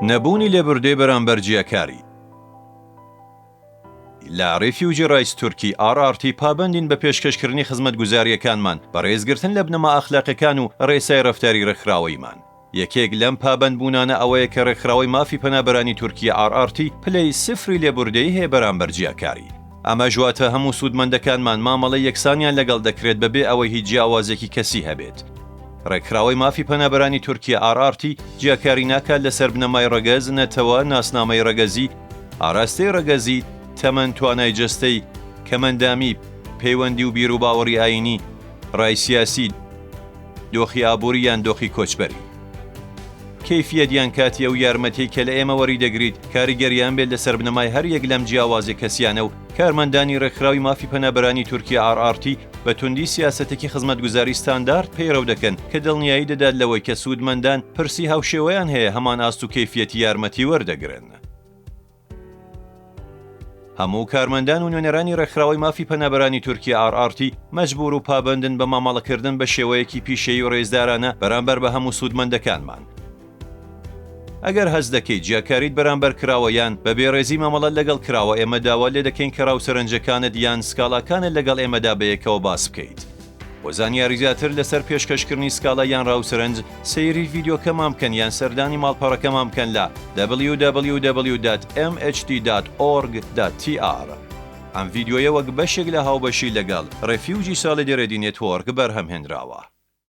نەبوونی لێبوردەی بەرامبەر جیاکاری. لە Refugee Rights Turkey، RRT، پابەندین بە پێشکەشکردنی خزمەتگوزارییەکانمان بە ڕێزگرتن لە بنەما ئەخلاقیەکان و ڕێسای ڕەفتاری ڕێکخراوەییمان. یەکێک لەم پابەندبوونانە ئەوەیە کە ڕێکخراوەی مافی پەنابەرانی تورکیە، RRT، پلەی سفری لێبوردەیی هەیە بەرامبەر جیاکاری. ئەمەش واتە هەموو سوودمەندەکانمان مامەڵەی یەکسانیان لەگەڵ دەکرێت بەبێ ئەوەی هیچ جیاوازیەکی کەسی هەبێت. ڕێکخراوەی مافی پەنابەرانی تورکیە، RRT، جیاکاری ناکات لەسەر بنەمای ڕەگەز، نەتەوە، ناسنامەی ڕەگەزی، ئاراستەی ڕەگەزی، تەمەن، توانای جەستەی، کەمئەندامی، پەیوەندی و بیروباوەڕی ئایینی، ڕای سیاسی، دۆخی ئابووری یان دۆخی کۆچبەری. کەیفیەت یان کاتی ئەو یارمەتیەی کە لە ئێمە وەریدەگریت کاریگەریان بێت لەسەر بنەمای هەر یەک لەم جیاوازیە کەسیانە و کارمەندانی ڕێکخراوی مافی پەنابەرانی تورکیا RRT بە توندی سیاسەتێکی خزمەتگوزاری ستاندارد پەیڕەو دەکەن کە دڵنیایی دەدات لەوەی کە سوودمەندان پرسی هاوشێوەیان هەیە هەمان ئاست و کەیفیەتی یارمەتی وەردەگرن. هەموو کارمەندان و نوێنەرانی ڕێکخراوەی مافی پەنابەرانی تورکیا RRT مەجبوور و پابەندن بە مامەڵەکردن بە شێوەیەکی پیشەیی و ڕێزدارانە بەرامبەر بە هەموو سوودمەندەکانمان. ئەگەر هەست دەکەیت جیاکاریت بەرامبەر کراوە یان بە بێڕێزی مامەڵەت لەگەڵ کراوە ئێمە داوات لێدەکەین کە ڕا و سەرنجەکانت یان سکاڵاکانت لەگەڵ ئێمەدا بەیەکەوە باس بکەیت. بۆ زانیاری زیاتر لەسەر پێشکەشکردنی سکاڵا یان ڕا و سەرنج، سەیری ڤیدیۆکەمان بکەن یان سەردانی ماڵپەڕەکەمان بکەن لە www dot mhd dot org dot tr. ئەم ڤیدیۆیە وەک بەشێک لە هاوبەشی لەگەڵ Refugee Solidarity Network بەرهەم هێنراوە.